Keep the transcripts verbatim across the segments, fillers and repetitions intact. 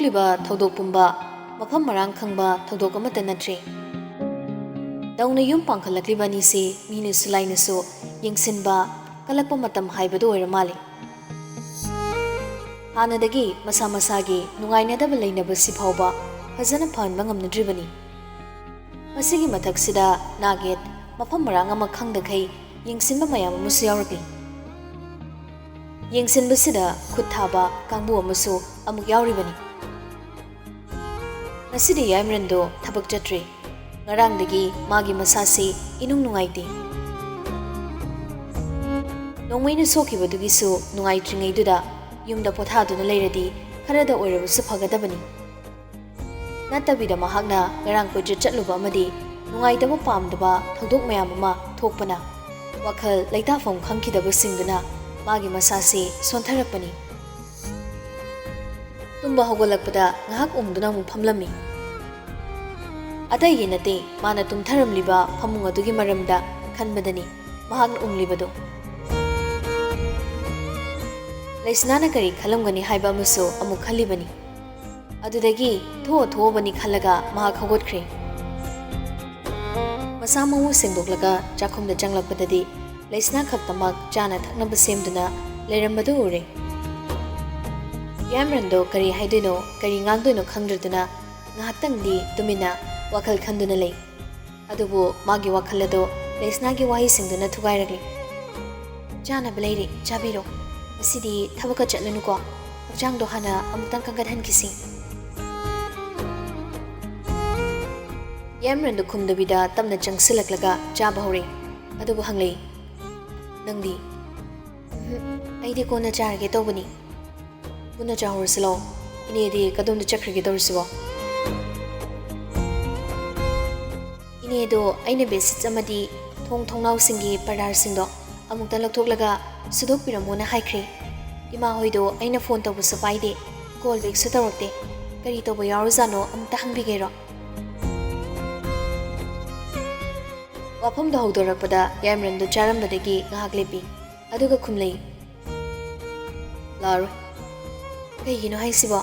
ꯊꯣꯛꯂꯤꯕ ꯊꯧꯗꯣꯛ ꯄꯨꯝꯕ ꯃꯐꯝ ꯃꯔꯥꯡ ꯈꯪꯕ ꯊꯧꯗꯣꯛ ꯑꯃꯠꯇ ꯅꯠꯇ꯭ꯔꯤ꯫ ꯅꯧꯅ ꯌꯨꯝ ꯄꯥꯟꯈꯠꯂꯛꯂꯤꯕ ꯑꯅꯤꯁꯤ ꯃꯤꯅꯁꯨ ꯂꯥꯏꯅꯁꯨ ꯌꯦꯡꯁꯤꯟꯕ ꯀꯜꯂꯛꯄ ꯃꯇꯝ ꯍꯥꯏꯕꯗꯨ ꯑꯣꯏꯔ ꯃꯥꯜꯂꯤ꯫ ꯍꯥꯟꯅꯗꯒꯤ ꯃꯁꯥ ꯃꯁꯥꯒꯤ ꯅꯨꯡꯉꯥꯏꯅꯗꯕ ꯂꯩꯅꯕꯁꯤ ꯐꯥꯎꯕ ꯐꯖꯅ ꯐꯍꯟꯕ ꯉꯝꯅꯗ꯭ꯔꯤꯕꯅꯤ꯫ ꯃꯁꯤꯒꯤ ꯃꯊꯛꯁꯤꯗ ꯅꯥꯒꯦꯠ ꯃꯐꯝ ꯃꯔꯥꯡ ꯑꯃ ꯈꯪꯗꯈꯩ ꯌꯦꯡꯁꯤꯟꯕ ꯃꯌꯥꯝ ꯑꯃꯁꯨ ꯌꯥꯎꯔꯛꯂꯤ꯫ ꯌꯦꯡꯁꯤꯟꯕꯁꯤꯗ ꯈꯨꯠ ꯊꯥꯕ ꯀꯥꯡꯕꯨ ꯑꯃꯁꯨ ꯑꯃꯨꯛ ꯌꯥꯎꯔꯤꯕꯅꯤ꯫ ꯉꯁꯤꯗꯤ ꯌꯥꯏꯃꯔꯟꯗꯣ ꯊꯕꯛ ꯆꯠꯇ꯭ꯔꯦ꯫ ꯉꯔꯥꯡꯗꯒꯤ ꯃꯥꯒꯤ ꯃꯁꯥꯁꯤ ꯏꯅꯨꯡ ꯅꯨꯡꯉꯥꯏꯇꯦ꯫ ꯅꯣꯡꯃꯩꯅ ꯁꯣꯛꯈꯤꯕꯗꯨꯒꯤꯁꯨ ꯅꯨꯡꯉꯥꯏꯇ꯭ꯔꯤꯉꯩꯗꯨꯗ ꯌꯨꯝꯗ ꯄꯣꯊꯥꯗꯨꯅ ꯂꯩꯔꯗꯤ ꯈꯔꯗ ꯑꯣꯏꯔꯕꯁꯨ ꯐꯒꯗꯕꯅꯤ꯫ ꯅꯠꯇꯕꯤꯗ ꯃꯍꯥꯛꯅ ꯉꯔꯥꯡ ꯀꯣꯏꯆꯠ ꯆꯠꯂꯨꯕ ꯑꯃꯗꯤ ꯅꯨꯡꯉꯥꯏꯇꯕ ꯄꯥꯝꯗꯕ ꯊꯧꯗꯣꯛ ꯃꯌꯥꯝ ꯑꯃ ꯊꯣꯛꯄꯅ ꯋꯥꯈꯜ ꯂꯩꯇꯥꯐꯝ ꯈꯪꯈꯤꯗꯕꯁꯤꯡꯗꯨꯅ ꯃꯥꯒꯤ ꯃꯁꯥꯁꯤ ꯁꯣꯟꯊꯔꯛꯄꯅꯤ꯫ ꯇꯨꯝꯕ ꯍꯧꯒꯠꯂꯛꯄꯗ ꯉꯥꯏꯍꯥꯛ ꯎꯪꯗꯨꯅ ꯑꯃꯨꯛ ꯐꯝꯂꯝꯃꯤ꯫ ꯑꯇꯩꯒꯤ ꯅꯠꯇꯦ, ꯃꯥꯅ ꯇꯨꯝꯊꯔꯝꯂꯤꯕ ꯐꯃꯨꯡ ꯑꯗꯨꯒꯤ ꯃꯔꯝꯗ ꯈꯟꯕꯗꯅꯤ ꯃꯍꯥꯛꯅ ꯎꯪꯂꯤꯕꯗꯨ꯫ ꯂꯩꯁꯅꯥꯅ ꯀꯔꯤ ꯈꯜꯂꯝꯒꯅꯤ ꯍꯥꯏꯕ ꯑꯃꯁꯨ ꯑꯃꯨꯛ ꯈꯜꯂꯤꯕꯅꯤ꯫ ꯑꯗꯨꯗꯒꯤ ꯊꯣꯛꯑ ꯊꯣꯛꯑꯕꯅꯤ ꯈꯜꯂꯒ ꯃꯍꯥꯛ ꯍꯧꯒꯠꯈ꯭ꯔꯦ꯫ ꯃꯁꯥ ꯃꯎ ꯁꯦꯡꯗꯣꯛꯂꯒ ꯆꯥꯛꯈꯨꯝꯗ ꯆꯪꯂꯛꯄꯗꯗꯤ ꯂꯩꯁꯅꯥ ꯈꯛꯇꯃꯛ ꯆꯥꯅ ꯊꯛꯅꯕ ꯁꯦꯝꯗꯨꯅ ꯂꯩꯔꯝꯕꯗꯨ ꯎꯔꯦ꯫ ꯌꯥꯝꯔꯟꯗꯣ ꯀꯔꯤ ꯍꯥꯏꯗꯣꯏꯅꯣ, ꯀꯔꯤ ꯉꯥꯡꯗꯣꯏꯅꯣ ꯈꯪꯗ꯭ꯔꯗꯨꯅ ꯉꯥꯏꯍꯥꯛꯇꯪꯗꯤ ꯇꯨꯃꯤꯟꯅ ꯋꯥꯈꯜ ꯈꯟꯗꯨꯅ ꯂꯩ꯫ ꯑꯗꯨꯕꯨ ꯃꯥꯒꯤ ꯋꯥꯈꯜ ꯑꯗꯣ ꯂꯩꯁꯅꯥꯒꯤ ꯋꯥꯍꯩꯁꯤꯡꯗꯨꯅ ꯊꯨꯒꯥꯏꯔꯛꯂꯤ꯫ "ꯆꯥꯅꯕ ꯂꯩꯔꯦ, ꯆꯥꯕꯤꯔꯣ꯫ ꯉꯁꯤꯗꯤ ꯊꯕꯛꯀ ꯆꯠꯂꯅꯨꯀꯣ꯫ ꯍꯛꯆꯥꯡꯗꯣ ꯍꯥꯟꯅ ꯑꯃꯨꯛꯇꯪ ꯀꯟꯈꯠꯍꯟꯈꯤꯁꯤ꯫" ꯌꯥꯝꯔꯟꯗꯣ ꯈꯨꯝꯗꯕꯤꯗ ꯇꯞꯅ ꯆꯪꯁꯤꯜꯂꯛꯂꯒ ꯆꯥꯕ ꯍꯧꯔꯛꯏ꯫ ꯑꯗꯨꯕꯨ ꯍꯪꯂꯛꯏ, "ꯅꯪꯗꯤ?" "ꯎꯝꯍꯨꯝ, ꯑꯩꯗꯤ ꯀꯣꯟꯅ ꯆꯥꯔꯒꯦ ꯇꯧꯕꯅꯤ꯫" "ꯄꯨꯟꯅ ꯆꯥꯍꯧꯔꯁꯤ ꯂꯥꯛꯑꯣ꯫ ꯏꯅꯦꯗꯤ ꯀꯗꯣꯝꯗ ꯆꯠꯈ꯭ꯔꯒꯦ ꯇꯧꯔꯤꯁꯤꯕꯣ?" "ꯏꯅꯦꯗꯣ ꯑꯩꯅ ꯕꯦꯗꯁꯤꯠꯁ ꯑꯃꯗꯤ ꯊꯣꯡ ꯊꯣꯡꯅꯥꯎꯁꯤꯡꯒꯤ ꯄꯔꯗꯥꯁꯤꯡꯗꯣ ꯑꯃꯨꯛꯇ ꯂꯧꯊꯣꯛꯂꯒ ꯁꯨꯗꯣꯛꯄꯤꯔꯝꯃꯣꯅ ꯍꯥꯏꯈ꯭ꯔꯦ꯫ ꯏꯃꯥ ꯍꯣꯏꯗꯣ ꯑꯩꯅ ꯐꯣꯟ ꯇꯧꯕꯁꯨ ꯄꯥꯏꯗꯦ, ꯀꯣꯜ ꯕꯦꯛꯁꯨ ꯇꯧꯔꯛꯇꯦ꯫ ꯀꯔꯤ ꯇꯧꯕ ꯌꯥꯎꯔꯖꯥꯠꯅꯣ ꯑꯃꯨꯛꯇ ꯍꯪꯕꯤꯒꯦꯔꯣ?" ꯋꯥꯐꯝꯗꯣ ꯍꯧꯗꯣꯔꯛꯄꯗ ꯌꯥꯏꯃꯔꯟꯗꯣ ꯆꯥꯔꯝꯕꯗꯒꯤ ꯉꯥꯏꯍꯥꯛ ꯂꯦꯞꯄꯤ꯫ ꯑꯗꯨꯒ ꯈꯨꯝꯂꯩ, "ꯂꯥꯛꯑꯔꯣꯏ꯫" "ꯀꯩꯒꯤꯅꯣ ꯍꯥꯏꯁꯤꯕꯣ?"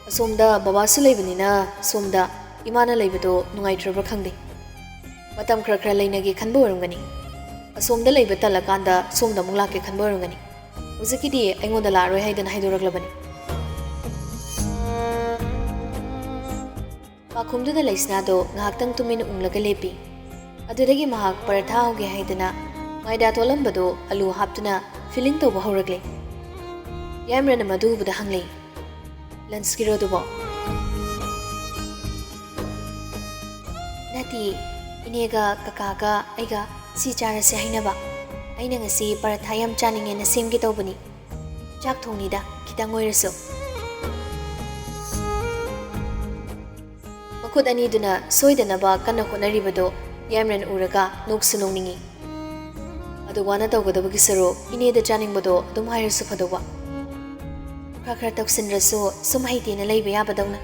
ꯑꯁꯣꯝꯗ ꯕꯕꯥꯁꯨ ꯂꯩꯕꯅꯤꯅ ꯁꯣꯝꯗ ꯏꯃꯥꯅ ꯂꯩꯕꯗꯣ ꯅꯨꯡꯉꯥꯏꯇ꯭ꯔꯕ꯭ꯔꯥ ꯈꯪꯗꯦ꯫ ꯃꯇꯝ ꯈꯔ ꯈꯔ ꯂꯩꯅꯒꯦ ꯈꯟꯕ ꯑꯣꯏꯔꯝꯒꯅꯤ꯫ ꯑꯁꯣꯝꯗ ꯂꯩꯕ ꯇꯜꯂꯀꯥꯟꯗ ꯁꯣꯝꯗ ꯑꯃꯨꯛ ꯂꯥꯛꯀꯦ ꯈꯟꯕ ꯑꯣꯏꯔꯝꯒꯅꯤ꯫ ꯍꯧꯖꯤꯛꯀꯤꯗꯤ ꯑꯩꯉꯣꯟꯗ ꯂꯥꯛꯑꯔꯣꯏ ꯍꯥꯏꯗꯅ ꯍꯥꯏꯗꯣꯔꯛꯂꯕꯅꯤ꯫ ꯄꯥꯈꯨꯝꯗꯨꯗ ꯂꯩꯁꯅꯥꯗꯣ ꯉꯥꯏꯍꯥꯛꯇꯪ ꯇꯨꯃꯤꯟꯅ ꯎꯪꯂꯒ ꯂꯦꯞꯄꯤ꯫ ꯑꯗꯨꯗꯒꯤ ꯃꯍꯥꯛ ꯄꯔꯊꯥ ꯍꯧꯒꯦ ꯍꯥꯏꯗꯅ ꯃꯥꯏꯗꯥ ꯇꯣꯠꯂꯝꯕꯗꯣ ꯑꯂꯨ ꯍꯥꯞꯇꯨꯅ ꯐꯤꯂꯤꯡ ꯇꯧꯕ ꯍꯧꯔꯛꯂꯦ꯫ ꯌꯥꯏꯃꯔꯅ ꯃꯗꯨ ꯎꯕꯗ ꯍꯪꯂꯦ, "ꯂꯟꯁꯀꯤꯔꯣ ꯑꯗꯨꯕꯣ?" "ꯅꯠꯇꯦ, ꯏꯅꯦꯒ ꯀꯀꯥꯒ ꯑꯩꯒ ꯁꯤ ꯆꯥꯔꯁꯦ ꯍꯥꯏꯅꯕ꯫ ꯑꯩꯅ ꯉꯁꯤ ꯄꯔꯊꯥ ꯌꯥꯝ ꯆꯥꯅꯤꯡꯉꯦꯅ ꯁꯦꯝꯒꯦ ꯇꯧꯕꯅꯤ꯫ ꯆꯥꯛ ꯊꯣꯡꯅꯤꯗ, ꯈꯤꯇꯪ ꯑꯣꯏꯔꯁꯨ꯫" ꯃꯈꯨꯠ ꯑꯅꯤꯗꯨꯅ ꯁꯣꯏꯗꯅꯕ ꯀꯟꯅ ꯍꯣꯠꯅꯔꯤꯕꯗꯣ ꯌꯥꯏꯃꯔꯟ ꯎꯔꯒ ꯅꯣꯛꯁꯨ ꯅꯣꯛꯅꯤꯡꯉꯤ꯫ ꯑꯗꯨ ꯋꯥꯅ ꯇꯧꯒꯗꯕꯒꯤ ꯁꯔꯨꯛ ꯏꯅꯦꯗ ꯆꯥꯅꯤꯡꯕꯗꯣ ꯑꯗꯨꯝ ꯍꯥꯏꯔꯁꯨ ꯐꯗꯧꯕ꯫ ꯈꯔ ꯈꯔ ꯇꯧꯁꯤꯟꯗ꯭ꯔꯁꯨ ꯁꯨꯝ ꯍꯩꯇꯦꯅ ꯂꯩꯕ ꯌꯥꯕꯗꯧꯅ꯫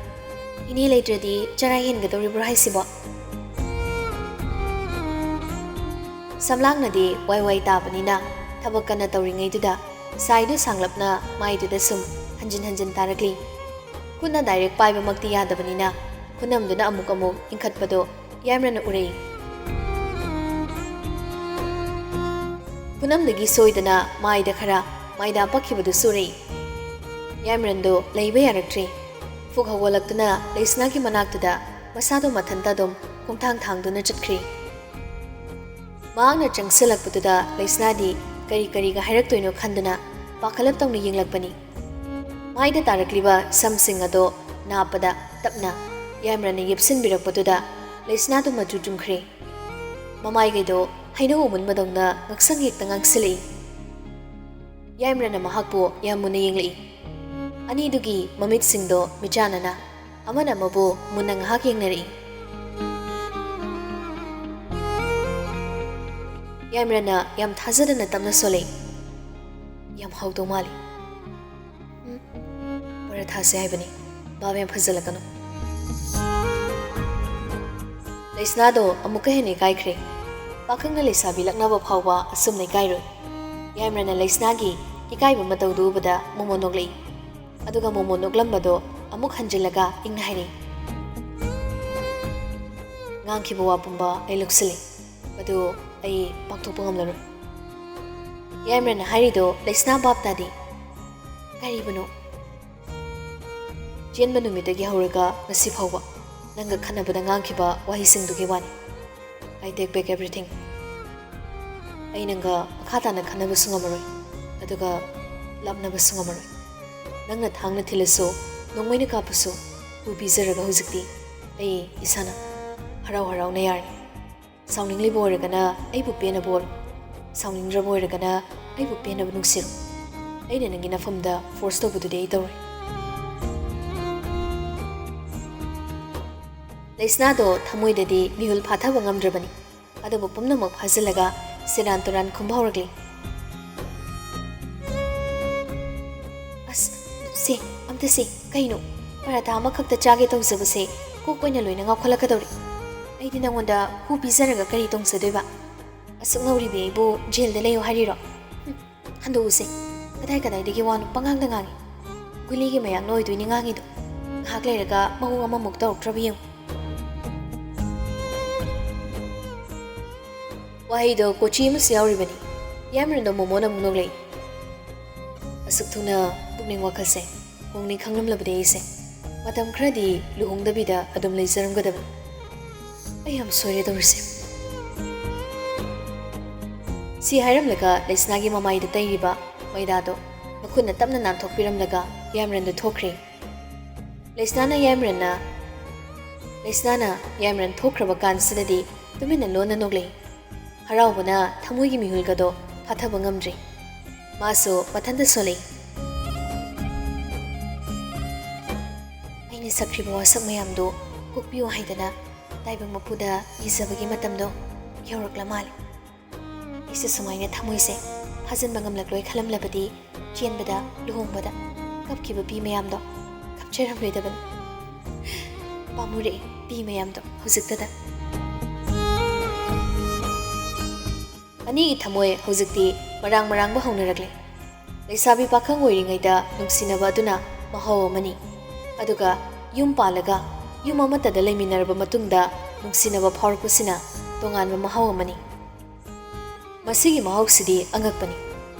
ꯏꯅꯦ ꯂꯩꯇ꯭ꯔꯗꯤ ꯆꯔꯥ ꯍꯦꯟꯒꯗꯧꯔꯤꯕ꯭ꯔꯣ ꯍꯥꯏꯁꯤꯕꯣ? ꯁꯝꯂꯥꯡꯅꯗꯤ ꯋꯥꯏ ꯋꯥꯏ ꯇꯥꯕꯅꯤꯅ ꯊꯕꯛ ꯀꯟꯅ ꯇꯧꯔꯤꯉꯩꯗꯨꯗ ꯁꯥꯏꯗꯨ ꯁꯥꯡꯂꯞꯅ ꯃꯥꯏꯗꯨꯗ ꯁꯨꯝ ꯍꯟꯖꯤꯟ ꯍꯟꯖꯤꯟ ꯇꯥꯔꯛꯂꯤ꯫ ꯈꯨꯠꯅ ꯗꯥꯏꯔꯦꯛ ꯄꯥꯏꯕꯃꯛꯇꯤ ꯌꯥꯗꯕꯅꯤꯅ ꯈꯨꯅꯝꯗꯨꯅ ꯑꯃꯨꯛ ꯑꯃꯨꯛ ꯏꯟꯈꯠꯄꯗꯣ ꯌꯥꯏꯃꯔꯟꯅ ꯎꯔꯛꯏ꯫ ꯈꯨꯅꯝꯗꯒꯤ ꯁꯣꯏꯗꯅ ꯃꯥꯏꯗ ꯈꯔ ꯃꯥꯏꯗꯥ ꯄꯛꯈꯤꯕꯗꯨꯁꯨ ꯎꯔꯛꯏ꯫ ꯌꯥꯏꯃꯔꯟꯗꯣ ꯂꯩꯕ ꯌꯥꯔꯛꯇ꯭ꯔꯦ꯫ ꯐꯨꯛ ꯍꯧꯒꯠꯂꯛꯇꯨꯅ ꯂꯩꯁꯅꯥꯒꯤ ꯃꯅꯥꯛꯇꯨꯗ ꯃꯁꯥꯗꯣ ꯃꯊꯟꯇ ꯑꯗꯨꯝ ꯈꯣꯡꯊꯥꯡ ꯊꯥꯡꯗꯨꯅ ꯆꯠꯈ꯭ꯔꯦ꯫ ꯃꯍꯥꯛꯅ ꯆꯪꯁꯤꯜꯂꯛꯄꯗꯨꯗ ꯂꯩꯁꯅꯥꯗꯤ ꯀꯔꯤ ꯀꯔꯤꯒ ꯍꯥꯏꯔꯛꯇꯣꯏꯅꯣ ꯈꯟꯗꯨꯅ ꯄꯥꯈꯠꯂꯞ ꯇꯧꯅ ꯌꯦꯡꯂꯛꯄꯅꯤ꯫ ꯃꯥꯏꯗ ꯇꯥꯔꯛꯂꯤꯕ ꯁꯝꯁꯤꯡ ꯑꯗꯣ ꯅꯥꯞꯄꯗ ꯇꯞꯅ ꯌꯥꯏꯃꯔꯟꯅ ꯌꯦꯞꯁꯤꯟꯕꯤꯔꯛꯄꯗꯨꯗ ꯂꯩꯁꯅꯥꯗꯨ ꯃꯆꯨ ꯆꯨꯝꯈ꯭ꯔꯦ꯫ ꯃꯃꯥꯏꯒꯩꯗꯣ ꯍꯩꯅꯧ ꯑꯃꯨꯟꯕꯗꯧꯅ ꯉꯛꯁꯪ ꯍꯦꯛꯇ ꯉꯥꯡꯁꯤꯜꯂꯛꯏ꯫ ꯌꯥꯏꯃꯔꯟꯅ ꯃꯍꯥꯛꯄꯨ ꯌꯥꯝ ꯃꯨꯟꯅ ꯌꯦꯡꯂꯛꯏ꯫ ꯑꯅꯤꯗꯨꯒꯤ ꯃꯃꯤꯠꯁꯤꯡꯗꯣ ꯃꯤꯆꯥꯟꯅꯅ ꯑꯃꯅ ꯑꯃꯕꯨ ꯃꯨꯟꯅ ꯉꯥꯏꯍꯥꯛ ꯌꯦꯡꯅꯔꯛꯏ꯫ ꯌꯥꯏꯃꯔꯟꯅ ꯌꯥꯝ ꯊꯥꯖꯗꯅ ꯇꯞꯅ ꯁꯣꯜꯂꯛꯏ꯫ "ꯌꯥꯝ ꯍꯥꯎꯗꯧ ꯃꯥꯜꯂꯤ꯫ ꯎꯝ, ꯄꯔꯥꯊꯥꯁꯦ ꯍꯥꯏꯕꯅꯤ, ꯚꯥꯞ ꯌꯥꯝ ꯐꯖꯜꯂꯛꯀꯅꯨ꯫" ꯂꯩꯁꯅꯥꯗꯣ ꯑꯃꯨꯛꯀ ꯍꯦꯟꯅ ꯏꯀꯥꯏꯈ꯭ꯔꯦ꯫ ꯄꯥꯈꯪꯅ ꯂꯩꯁꯥꯕꯤ ꯂꯛꯅꯕ ꯐꯥꯎꯕ ꯑꯁꯨꯝꯅ ꯏꯀꯥꯏꯔꯣꯏ꯫ ꯌꯥꯏꯃꯔꯟꯅ ꯂꯩꯁꯅꯥꯒꯤ ꯏꯀꯥꯏꯕ ꯃꯇꯧꯗꯨ ꯎꯕꯗ ꯃꯣꯃꯣꯟ ꯅꯣꯛꯂꯛꯏ꯫ ꯑꯗꯨꯒ ꯃꯣꯃꯣꯟ ꯅꯣꯛꯂꯝꯕꯗꯣ ꯑꯃ ꯑꯃꯨꯛ ꯍꯟꯖꯤꯜꯂꯒ ꯏꯪꯅ ꯍꯥꯏꯔꯛꯏ꯫ ꯉꯥꯡꯈꯤꯕ ꯋꯥ ꯄꯨꯝꯕ ꯑꯩ ꯂꯧꯁꯤꯜꯂꯤ꯫ ꯃꯗꯨ ꯑꯩ ꯄꯥꯡꯊꯣꯛꯄ ꯉꯝꯂꯔꯣꯏ꯫ ꯌꯥꯏꯃꯔꯟꯅ ꯍꯥꯏꯔꯤꯗꯣ ꯂꯩꯁꯅꯥ ꯚꯥꯞ ꯇꯥꯗꯦ꯫ ꯀꯔꯤꯕꯨꯅꯣ? ꯆꯦꯟꯕ ꯅꯨꯃꯤꯠꯇꯒꯤ ꯍꯧꯔꯒ ꯉꯁꯤ ꯐꯥꯎꯕ ꯅꯪꯒ ꯈꯟꯅꯕꯗ ꯉꯥꯡꯈꯤꯕ ꯋꯥꯍꯩꯁꯤꯡꯗꯨꯒꯤ ꯋꯥꯅꯤ꯫ I take back everything. ꯑꯩ ꯅꯪꯒ ꯃꯈꯥ ꯇꯥꯅ ꯈꯟꯅꯕꯁꯨ ꯉꯝꯃꯔꯣꯏ, ꯑꯗꯨꯒ ꯂꯥꯞꯅꯕꯁꯨ ꯉꯝꯃꯔꯣꯏ꯫ ꯅꯪꯅ ꯊꯥꯡꯅ ꯊꯤꯜꯂꯁꯨ, ꯅꯣꯡꯃꯩꯅ ꯀꯥꯞꯄꯁꯨ, ꯍꯨ ꯄꯤꯖꯔꯒ ꯍꯧꯖꯤꯛꯇꯤ ꯑꯩ ꯏꯁꯥꯅ ꯍꯔꯥꯎ ꯍꯔꯥꯎꯅ ꯌꯥꯔꯦ꯫ ꯁꯥꯎꯅꯤꯡꯂꯤꯕ ꯑꯣꯏꯔꯒꯅ ꯑꯩꯕꯨ ꯄꯦꯟꯅꯕ ꯑꯣꯏꯔꯣ, ꯁꯥꯎꯅꯤꯡꯗ꯭ꯔꯕ ꯑꯣꯏꯔꯒꯅ ꯑꯩꯕꯨ ꯄꯦꯟꯅꯕ ꯅꯨꯡꯁꯤꯔꯣ꯫ ꯑꯩꯅ ꯅꯪꯒꯤ ꯅꯐꯝꯗ force ꯇꯧꯕꯗꯨꯗꯤ ꯑꯩ ꯇꯧꯔꯣꯏ꯫ ꯂꯩꯁꯅꯥꯗꯣ ꯊꯃꯣꯏꯗꯗꯤ ꯃꯤꯍꯨꯜ ꯐꯥꯊꯕ ꯉꯝꯗ꯭ꯔꯕꯅꯤ꯫ ꯑꯗꯨꯕꯨ ꯄꯨꯝꯅꯃꯛ ꯐꯥꯖꯤꯜꯂꯒ ꯁꯦꯔꯥꯟ ꯇꯨꯔꯥꯟ ꯈꯨꯝꯕ ꯍꯧꯔꯛꯂꯤ꯫ ꯑꯁ, ꯁꯦ, ꯑꯝꯇ ꯁꯦ, ꯀꯩꯅꯣ? ꯄꯔꯥꯊꯥ ꯑꯃꯈꯛꯇ ꯆꯥꯒꯦ ꯇꯧꯖꯕꯁꯦ ꯀꯣꯛ ꯑꯣꯏꯅ ꯂꯣꯏꯅ ꯉꯥꯎꯈꯠꯂꯛꯀꯗꯧꯔꯦ꯫ ꯑꯩꯗꯤ ꯅꯉꯣꯟꯗ ꯍꯨ ꯄꯤꯖꯔꯒ ꯀꯔꯤ ꯇꯣꯡꯖꯗꯣꯏꯕ? ꯑꯁꯨꯛ ꯉꯧꯔꯤꯕꯤ ꯑꯩꯕꯨ ꯖꯦꯜꯗ ꯂꯩꯌꯨ ꯍꯥꯏꯔꯤꯔꯣ? ꯍꯨꯝ, ꯍꯟꯗꯣꯛꯎꯁꯦ꯫ ꯀꯗꯥꯏ ꯀꯗꯥꯏꯗꯒꯤ ꯋꯥꯅꯣ ꯄꯉꯥꯡꯗ ꯉꯥꯡꯉꯤ꯫ ꯒꯨꯂꯤꯒꯤ ꯃꯌꯥꯛꯅ ꯑꯣꯏꯗꯣꯏꯅꯤ ꯉꯥꯡꯉꯤꯗꯣ꯫ ꯉꯥꯏꯍꯥꯛ ꯂꯩꯔꯒ ꯃꯑꯣꯡ ꯑꯃꯃꯨꯛ ꯇꯧꯔꯛꯇ꯭ꯔꯕ ꯌꯦꯡꯉꯨ꯫ ꯋꯥꯍꯩꯗꯣ ꯀꯣꯆꯤ ꯑꯃꯁꯨ ꯌꯥꯎꯔꯤꯕꯅꯤ꯫ ꯌꯥꯏꯃꯔꯟꯗꯣ ꯃꯣꯃꯣꯟ ꯑꯃꯨꯛ ꯅꯣꯛꯂꯛꯏ꯫ ꯑꯁꯨꯛ ꯊꯨꯅ ꯄꯨꯛꯅꯤꯡ ꯋꯥꯈꯜꯁꯦ ꯍꯣꯡꯅꯤ ꯈꯪꯂꯝꯂꯕꯗꯤ ꯑꯩꯁꯦ ꯃꯇꯝ ꯈꯔꯗꯤ ꯂꯨꯍꯣꯡꯗꯕꯤꯗ ꯑꯗꯨꯝ ꯂꯩꯖꯔꯝꯒꯗꯕꯅꯤ꯫ ꯑꯩ ꯌꯥꯝ ꯁꯣꯏꯔꯦ ꯇꯧꯔꯤꯁꯦ꯫ ꯁꯤ ꯍꯥꯏꯔꯝꯂꯒ ꯂꯩꯁꯅꯥꯒꯤ ꯃꯃꯥꯏꯗ ꯇꯩꯔꯤꯕ ꯃꯩꯗꯥꯗꯣ ꯃꯈꯨꯠꯅ ꯇꯞꯅ ꯅꯥꯟꯊꯣꯛꯄꯤꯔꯝꯂꯒ ꯌꯥꯏꯃꯔꯟꯗ ꯊꯣꯛꯈ꯭ꯔꯦ꯫ ꯂꯩꯁꯅꯥꯅ ꯌꯥꯏꯃꯔꯟꯅ, ꯂꯩꯁꯅꯥꯅ ꯌꯥꯏꯃꯔꯟ ꯊꯣꯛꯈ꯭ꯔꯕ ꯀꯥꯟꯁꯤꯗꯗꯤ ꯇꯨꯃꯤꯟꯅ ꯂꯣꯟꯅ ꯅꯣꯛꯂꯛꯏ꯫ ꯍꯔꯥꯎꯕꯅ ꯊꯃꯣꯏꯒꯤ ꯃꯤꯍꯨꯜꯒꯗꯣ ꯐꯥꯊꯕ ꯉꯝꯗ꯭ꯔꯦ꯫ ꯃꯥꯁꯨ ꯃꯊꯟꯇ ꯁꯣꯜꯂꯛꯏ꯫ ꯑꯩꯅ ꯁꯛꯈ꯭ꯔꯤꯕ ꯋꯥꯁꯛ ꯃꯌꯥꯝꯗꯣ ꯀꯣꯛꯄꯤꯌꯨ ꯍꯥꯏꯗꯅ ꯇꯥꯏꯕꯪ ꯃꯄꯨꯗ ꯅꯤꯖꯕꯒꯤ ꯃꯇꯝꯗꯣ ꯌꯧꯔꯛꯂ ꯃꯥꯜꯂꯦ꯫ ꯑꯩꯁꯨ ꯁꯨꯃꯥꯏꯅ ꯊꯃꯣꯏꯁꯦ ꯐꯥꯖꯤꯟꯕ ꯉꯝꯂꯛꯂꯣꯏ ꯈꯜꯂꯝꯂꯕꯗꯤ ꯆꯦꯟꯕꯗ, ꯂꯨꯍꯣꯡꯕꯗ ꯀꯞꯈꯤꯕ ꯄꯤ ꯃꯌꯥꯝꯗꯣ ꯀꯞꯆꯔꯝꯂꯣꯏꯗꯕꯅꯤ꯫ ꯄꯥꯝꯃꯨꯔꯛꯏ ꯄꯤ ꯃꯌꯥꯝꯗꯣ ꯍꯧꯖꯤꯛꯇꯗ꯫ ꯑꯅꯤꯒꯤ ꯊꯃꯣꯏ ꯍꯧꯖꯤꯛꯇꯤ ꯃꯔꯥꯡ ꯃꯔꯥꯡꯕ ꯍꯧꯅꯔꯛꯂꯦ꯫ ꯂꯩꯁꯥꯕꯤ ꯄꯥꯈꯪ ꯑꯣꯏꯔꯤꯉꯩꯗ ꯅꯨꯡꯁꯤꯅꯕ ꯑꯗꯨꯅ ꯃꯍꯥꯎ ꯑꯃꯅꯤ꯫ ꯑꯗꯨꯒ ꯌꯨꯝ ꯄꯥꯜꯂꯒ ꯌꯨꯝ ꯑꯃꯠꯇꯗ ꯂꯩꯃꯤꯟꯅꯔꯕ ꯃꯇꯨꯡꯗ ꯅꯨꯡꯁꯤꯅꯕ ꯐꯥꯎꯔꯛꯄꯁꯤꯅ ꯇꯣꯉꯥꯟꯕ ꯃꯍꯥꯎ ꯑꯃꯅꯤ꯫ ꯃꯁꯤꯒꯤ ꯃꯍꯥꯎꯁꯤꯗꯤ ꯑꯉꯛꯄꯅꯤ꯫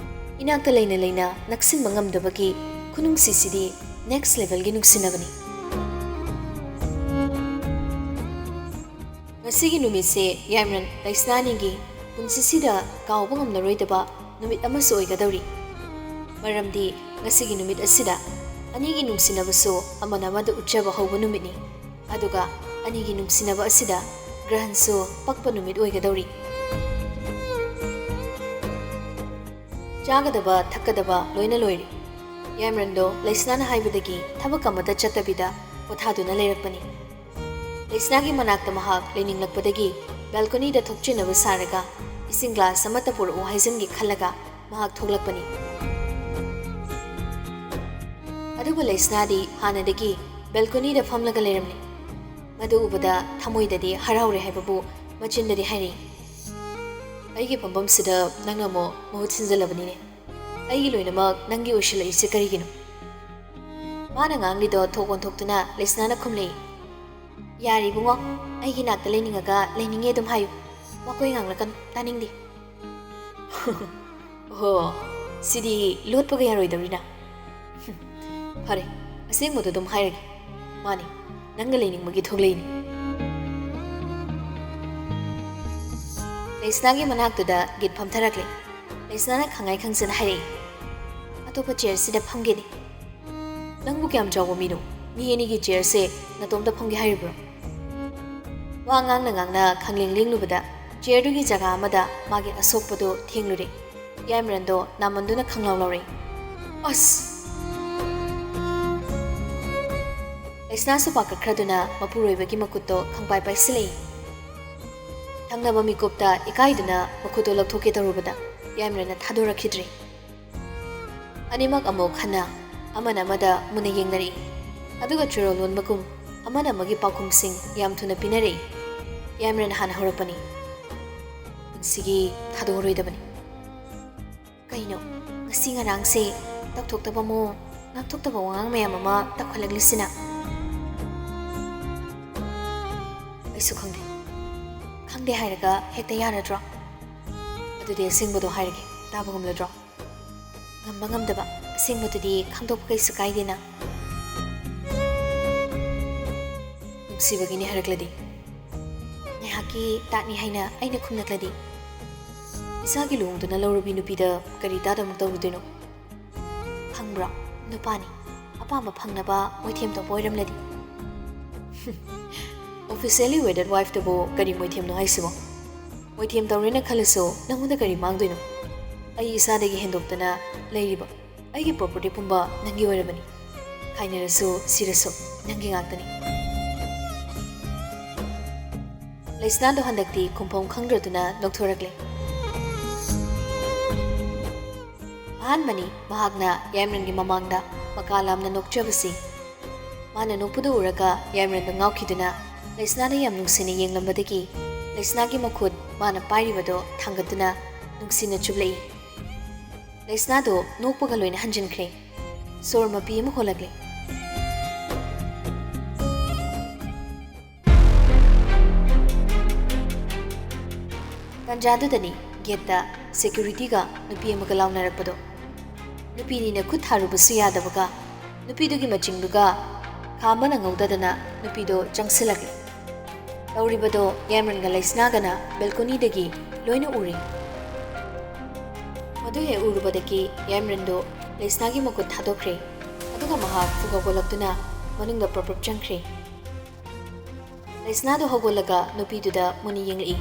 ꯏꯅꯥꯛꯇ ꯂꯩꯅ ꯂꯩꯅ ꯅꯛꯁꯤꯟꯕ ꯉꯝꯗꯕꯒꯤ ꯈꯨꯅꯨꯡꯁꯤꯁꯤꯗꯤ next levelꯒꯤ ꯅꯨꯡꯁꯤꯅꯕꯅꯤ꯫ ꯉꯁꯤꯒꯤ ꯅꯨꯃꯤꯠꯁꯦ ꯌꯥꯏꯃꯔꯟ ꯂꯩꯁꯅꯥꯅꯤꯒꯤ ꯄꯨꯟꯁꯤꯁꯤꯗ ꯀꯥꯎꯕ ꯉꯝꯂꯔꯣꯏꯗꯕ ꯅꯨꯃꯤꯠ ꯑꯃꯁꯨ ꯑꯣꯏꯒꯗꯧꯔꯤ꯫ ꯃꯔꯝꯗꯤ ꯉꯁꯤꯒꯤ ꯅꯨꯃꯤꯠ ꯑꯁꯤꯗ ꯑꯅꯤꯒꯤ ꯅꯨꯡꯁꯤꯅꯕꯁꯨ ꯑꯃꯅ ꯑꯃꯗ ꯎꯠꯆꯕ ꯍꯧꯕ ꯅꯨꯃꯤꯠꯅꯤ꯫ ꯑꯗꯨꯒ ꯑꯅꯤꯒꯤ ꯅꯨꯡꯁꯤꯅꯕ ꯑꯁꯤꯗ ꯒ꯭ꯔꯍꯟꯁꯨ ꯄꯛꯄ ꯅꯨꯃꯤꯠ ꯑꯣꯏꯒꯗꯧꯔꯤ꯫ ꯆꯥꯒꯗꯕ ꯊꯛꯀꯗꯕ ꯂꯣꯏꯅ ꯂꯣꯏꯔꯦ꯫ ꯌꯥꯏꯃꯔꯟꯗꯣ ꯂꯩꯁꯅꯥꯅ ꯍꯥꯏꯕꯗꯒꯤ ꯊꯕꯛ ꯑꯃꯠꯇ ꯆꯠꯇꯕꯤꯗ ꯄꯣꯊꯥꯗꯨꯅ ꯂꯩꯔꯛꯄꯅꯤ꯫ ꯂꯩꯁꯅꯥꯒꯤ ꯃꯅꯥꯛꯇ ꯃꯍꯥꯛ ꯂꯩꯅꯤꯡꯂꯛꯄꯗꯒꯤ ꯕꯦꯜꯀꯣꯅꯤꯗ ꯊꯣꯛꯆꯤꯟꯅꯕ ꯁꯥꯔꯒ ꯏꯁꯤꯡ ꯒ꯭ꯂꯥꯁ ꯑꯃꯠꯇ ꯄꯨꯔꯛꯎ ꯍꯥꯏꯖꯟꯒꯦ ꯈꯜꯂꯒ ꯃꯍꯥꯛ ꯊꯣꯛꯂꯛꯄꯅꯤ꯫ ꯑꯗꯨꯕꯨ ꯂꯩꯁꯅꯥꯗꯤ ꯍꯥꯟꯅꯗꯒꯤ ꯕꯦꯜꯀꯣꯅꯤꯗ ꯐꯝꯂꯒ ꯂꯩꯔꯝꯂꯦ꯫ ꯃꯗꯨ ꯎꯕꯗ ꯊꯃꯣꯏꯗꯗꯤ ꯍꯔꯥꯎꯔꯦ ꯍꯥꯏꯕꯕꯨ ꯃꯆꯤꯟꯗꯗꯤ ꯍꯥꯏꯔꯤ꯫ "ꯑꯩꯒꯤ ꯐꯝꯐꯝꯁꯤꯗ ꯅꯪꯅ ꯑꯃꯨꯛ ꯃꯍꯨꯠ ꯁꯤꯟꯖꯜꯂꯕꯅꯤꯅꯦ꯫ ꯑꯩꯒꯤ ꯂꯣꯏꯅꯃꯛ ꯅꯪꯒꯤ ꯑꯣꯏꯁꯤꯜꯂꯛꯏꯁꯦ ꯀꯔꯤꯒꯤꯅꯣ?" ꯃꯥꯅ ꯉꯥꯡꯂꯤꯗꯣ ꯊꯣꯛ ꯑꯣꯟꯊꯣꯛꯇꯨꯅ ꯂꯩꯁꯅꯥꯅ ꯈꯨꯝꯂꯛꯏ꯫ "ꯌꯥꯔꯦ ꯏꯕꯨꯡꯉꯣ, ꯑꯩꯒꯤ ꯅꯥꯛꯇ ꯂꯩꯅꯤꯡꯉꯒ ꯂꯩꯅꯤꯡꯉꯦ ꯑꯗꯨꯝ ꯍꯥꯏꯌꯨ꯫ ꯋꯥꯀꯣꯏ ꯉꯥꯡꯂꯛꯀꯅꯨ, ꯇꯥꯅꯤꯡꯗꯦ꯫" "ꯑꯣꯍꯣ, ꯁꯤꯗꯤ ꯂꯣꯠꯄꯒ ꯌꯥꯔꯣꯏꯗꯧꯔꯤꯅ꯫ ꯐꯔꯦ, ꯑꯁꯦꯡꯕꯗꯣ ꯑꯗꯨꯝ ꯍꯥꯏꯔꯒꯦ꯫ ꯃꯥꯅꯤ, ꯅꯪꯒ ꯂꯩꯅꯤꯡꯕꯒꯤ ꯊꯣꯛꯂꯛꯏꯅꯤ꯫" ꯂꯩꯁꯅꯥꯒꯤ ꯃꯅꯥꯛꯇꯨꯗ ꯒꯤꯠ ꯐꯝꯊꯔꯛꯂꯦ꯫ ꯂꯩꯁꯅꯥꯅ ꯈꯪꯉꯥꯏ ꯈꯪꯖꯅ ꯍꯥꯏꯔꯛꯏ, "ꯑꯇꯣꯞꯄ ꯆꯤꯌꯔꯁꯤꯗ ꯐꯝꯒꯦꯅꯦ꯫" "ꯅꯪꯕꯨ ꯀꯌꯥꯝ ꯆꯥꯎꯕ ꯃꯤꯅꯣ? ꯃꯤ ꯑꯅꯤꯒꯤ ꯆꯤꯌꯔꯁꯦ ꯅꯇꯣꯝꯇ ꯐꯝꯒꯦ ꯍꯥꯏꯔꯤꯕ꯭ꯔꯣ?" ꯋꯥ ꯉꯥꯡꯅ ꯉꯥꯡꯅ ꯈꯪꯂꯦꯡ ꯂꯦꯡꯂꯨꯕꯗ ꯆꯤꯌꯔꯗꯨꯒꯤ ꯖꯒꯥ ꯑꯃꯗ ꯃꯥꯒꯤ ꯑꯁꯣꯛꯄꯗꯨ ꯊꯦꯡꯂꯨꯔꯦ꯫ ꯌꯥꯏꯃꯔꯟꯗꯣ ꯅꯥꯃꯟꯗꯨꯅ ꯈꯪꯂꯥꯎ ꯂꯥꯎꯔꯛꯏ꯫ ꯑꯁ! ꯂꯩꯁꯅꯥꯁꯨ ꯄꯥꯈꯠꯈ꯭ꯔꯗꯨꯅ ꯃꯄꯨꯔꯣꯏꯕꯒꯤ ꯃꯈꯨꯠꯇꯣ ꯈꯪꯄꯥꯏ ꯄꯥꯏꯁꯤꯜꯂꯛꯏ꯫ ꯊꯪꯅꯕ ꯃꯤꯀꯨꯞꯇ ꯏꯀꯥꯏꯗꯨꯅ ꯃꯈꯨꯠꯇꯣ ꯂꯧꯊꯣꯛꯀꯦ ꯇꯧꯔꯨꯕꯗ ꯌꯥꯏꯃꯔꯟꯅ ꯊꯥꯗꯣꯔꯛꯈꯤꯗ꯭ꯔꯦ꯫ ꯑꯅꯤꯃꯛ ꯑꯃꯨꯛ ꯍꯟꯅ ꯑꯃꯅ ꯑꯃꯗ ꯃꯨꯟꯅ ꯌꯦꯡꯅꯔꯛꯏ꯫ ꯑꯗꯨꯒ ꯆꯨꯔꯣꯜ ꯂꯣꯟꯕꯒꯨꯝ ꯑꯃꯅ ꯑꯃꯒꯤ ꯄꯥꯎꯈꯨꯝꯁꯤꯡ ꯌꯥꯝ ꯊꯨꯅ ꯄꯤꯅꯔꯛꯏ꯫ ꯌꯥꯏꯃꯔꯟ ꯍꯥꯟꯅ ꯍꯧꯔꯛꯄꯅꯤ꯫ ꯄꯨꯟꯁꯤꯒꯤ ꯊꯥꯗꯣꯛꯑꯔꯣꯏꯗꯕꯅꯤ꯫ ꯀꯩꯅꯣ, ꯉꯁꯤ ꯉꯔꯥꯡꯁꯦ ꯇꯧꯊꯣꯛꯇꯕ ꯃꯑꯣꯡ? ꯉꯥꯛꯊꯣꯛꯇꯕ ꯋꯥꯉꯥꯡ ꯃꯌꯥꯝ ꯑꯃ ꯇꯧꯈꯠꯂꯛꯂꯤꯁꯤꯅ? ꯑꯩꯁꯨ ꯈꯪꯗꯦ꯫ ꯈꯪꯗꯦ ꯍꯥꯏꯔꯒ ꯍꯦꯛꯇ ꯌꯥꯔꯗ꯭ꯔꯣ? ꯑꯗꯨꯗꯤ ꯑꯁꯦꯡꯕꯗꯣ ꯍꯥꯏꯔꯒꯦ, ꯇꯥꯕ ꯉꯝꯂꯗ꯭ꯔꯣ? ꯉꯝꯕ ꯉꯝꯗꯕ, ꯑꯁꯦꯡꯕꯗꯨꯗꯤ ꯈꯪꯗꯣꯛꯄ ꯀꯩꯁꯨ ꯀꯥꯏꯗꯦꯅ꯫ ꯅꯨꯡꯁꯤꯕꯒꯤꯅꯤ ꯍꯥꯏꯔꯛꯂꯗꯤ? ꯉꯥꯏꯍꯥꯛꯀꯤ ꯇꯥꯠꯅꯤ ꯍꯥꯏꯅ ꯑꯩꯅ ꯈꯨꯝꯂꯛꯂꯗꯤ? ꯏꯆꯥꯒꯤ ꯂꯨꯍꯣꯡꯗꯨꯅ ꯂꯧꯔꯕꯤ ꯅꯨꯄꯤꯗ ꯀꯔꯤ ꯇꯥꯗ ꯑꯃꯨꯛ ꯇꯧꯔꯨꯗꯣꯏꯅꯣ? ꯈꯪꯕ꯭ꯔꯣ, ꯅꯨꯄꯥꯅꯤ, ꯑꯄꯥꯝꯕ ꯐꯪꯅꯕ ꯃꯣꯏꯊꯦꯝ ꯇꯧꯕ ꯑꯣꯏꯔꯝꯂꯗꯤ? Officially wedded wifeꯇꯕꯨ ꯀꯔꯤ ꯃꯣꯏꯊꯦꯝꯅꯣ ꯍꯥꯏꯁꯤꯕꯣ? ꯃꯣꯏꯊꯦꯝ ꯇꯧꯔꯦꯅ ꯈꯜꯂꯁꯨ ꯅꯪꯉꯣꯟꯗ ꯀꯔꯤ ꯃꯥꯡꯗꯣꯏꯅꯣ? ꯑꯩ ꯏꯁꯥꯗꯒꯤ ꯍꯦꯟꯗꯣꯛꯇꯅ ꯂꯩꯔꯤꯕ ꯑꯩꯒꯤ property ꯄꯨꯝꯕ ꯅꯪꯒꯤ ꯑꯣꯏꯔꯕꯅꯤ꯫ ꯈꯥꯏꯅꯔꯁꯨ ꯁꯤꯔꯁꯨ ꯅꯪꯒꯤ ꯉꯥꯛꯇꯅꯤ꯫ ꯂꯩꯁꯅꯥꯗꯣ ꯍꯟꯗꯛꯇꯤ ꯈꯨꯝꯐꯝ ꯈꯪꯗ꯭ꯔꯗꯨꯅ ꯅꯣꯛꯊꯣꯔꯛꯂꯦ꯫ ꯑꯍꯥꯟꯕꯅꯤ ꯃꯍꯥꯛꯅ ꯌꯥꯏꯃꯔꯟꯒꯤ ꯃꯃꯥꯡꯗ ꯃꯀꯥ ꯂꯥꯝꯅ ꯅꯣꯛꯆꯕꯁꯤ꯫ ꯃꯥꯅ ꯅꯣꯛꯄꯗꯨ ꯎꯔꯒ ꯌꯥꯏꯃꯔꯟꯗꯣ ꯉꯥꯎꯈꯤꯗꯨꯅ ꯂꯩꯁꯅꯥꯗ ꯌꯥꯝ ꯅꯨꯡꯁꯤꯅ ꯌꯦꯡꯂꯝꯕꯗꯒꯤ ꯂꯩꯁꯅꯥꯒꯤ ꯃꯈꯨꯠ ꯃꯥꯅ ꯄꯥꯏꯔꯤꯕꯗꯣ ꯊꯥꯡꯒꯠꯇꯨꯅ ꯅꯨꯡꯁꯤꯅ ꯆꯨꯞꯂꯛꯏ꯫ ꯂꯩꯁꯅꯥꯗꯣ ꯅꯣꯛꯄꯒ ꯂꯣꯏꯅ ꯍꯟꯖꯤꯟꯈ꯭ꯔꯦ꯫ ꯁꯣꯔ ꯃꯄꯤ ꯑꯃ ꯍꯣꯜꯂꯛꯂꯦ꯫ ꯇꯥꯟꯖꯥꯗꯨꯗꯅꯤ ꯒꯦꯠꯇ securityꯒ ꯅꯨꯄꯤ ꯑꯃꯒ ꯂꯥꯎꯅꯔꯛꯄꯗꯣ꯫ ꯅꯨꯄꯤꯅꯤꯅ ꯈꯨꯠ ꯊꯥꯔꯨꯕꯁꯨ ꯌꯥꯗꯕꯒ ꯅꯨꯄꯤꯗꯨꯒꯤ ꯃꯆꯤꯡꯗꯨꯒ ꯈꯥꯝꯕ ꯅꯪꯍꯧꯗꯗꯅ ꯅꯨꯄꯤꯗꯣ ꯆꯪꯁꯤꯜꯂꯛꯂꯦ꯫ ꯇꯧꯔꯤꯕꯗꯣ ꯌꯥꯏꯃꯔꯟꯒ ꯂꯩꯁꯅꯥꯒꯅ balconyꯗꯒꯤ ꯂꯣꯏꯅ ꯎꯔꯦ꯫ ꯃꯗꯨ ꯍꯦꯛ ꯎꯔꯨꯕꯗꯒꯤ ꯌꯥꯏꯃꯔꯟꯗꯣ ꯂꯩꯁꯅꯥꯒꯤ ꯃꯈꯨꯠ ꯊꯥꯗꯣꯛꯈ꯭ꯔꯦ꯫ ꯑꯗꯨꯒ ꯃꯍꯥꯛ ꯐꯨꯒ ꯍꯧꯒꯠꯂꯛꯇꯨꯅ ꯃꯅꯨꯡꯗ ꯄ꯭ꯔꯞ ꯄ꯭ꯔꯞ ꯆꯪꯈ꯭ꯔꯦ꯫ ꯂꯩꯁꯅꯥꯗꯣ ꯍꯧꯒꯠꯂꯒ ꯅꯨꯄꯤꯗꯨꯗ ꯃꯨꯟꯅ ꯌꯦꯡꯂꯛꯏ꯫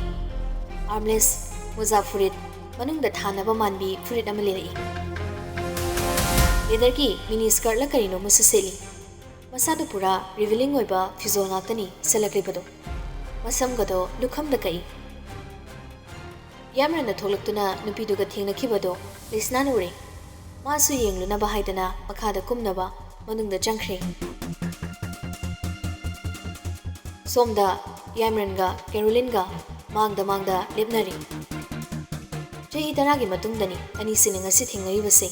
Armless, ꯃꯣꯖꯥ ꯐꯨꯔꯤꯠ, ꯃꯅꯨꯡꯗ ꯊꯥꯅꯕ ꯃꯥꯟꯕꯤ ꯐꯨꯔꯤꯠ ꯑꯃ ꯂꯤꯔꯛꯏ꯫ Leatherꯒꯤ mini skirtꯂ ꯀꯔꯤꯅꯣ ꯑꯃꯁꯨ ꯁꯦꯠꯂꯤ꯫ ꯃꯁꯥꯗꯣ ꯄꯨꯔꯥ revealing ꯑꯣꯏꯕ ꯐꯤꯖꯣꯜ ꯉꯥꯛꯇꯅꯤ ꯁꯦꯠꯂꯛꯂꯤꯕꯗꯣ꯫ ꯃꯁꯝꯒꯗꯣ ꯂꯨꯈꯝꯗ ꯀꯛꯏ꯫ ꯌꯥꯝꯔꯟꯅ ꯊꯣꯛꯂꯛꯇꯨꯅ ꯅꯨꯄꯤꯗꯨꯒ ꯊꯦꯡꯅꯈꯤꯕꯗꯣ ꯂꯤꯁꯅꯥꯅ ꯎꯔꯦ꯫ ꯃꯥꯁꯨ ꯌꯦꯡꯂꯨꯅꯕ ꯍꯥꯏꯗꯅ ꯃꯈꯥꯗ ꯀꯨꯝꯅꯕ ꯃꯅꯨꯡꯗ ꯆꯪꯈ꯭ꯔꯦ꯫ ꯁꯣꯝꯗ ꯌꯥꯝꯔꯟꯒ ꯀꯦꯔꯣꯂꯤꯟꯒ ꯃꯥꯡꯗ ꯃꯥꯡꯗ ꯂꯦꯞꯅꯔꯤ꯫ ꯆꯍꯤ ꯇꯔꯥꯒꯤ ꯃꯇꯨꯡꯗꯅꯤ ꯑꯅꯤꯁꯤꯅ ꯉꯁꯤ ꯊꯦꯡꯅꯔꯤꯕꯁꯦ꯫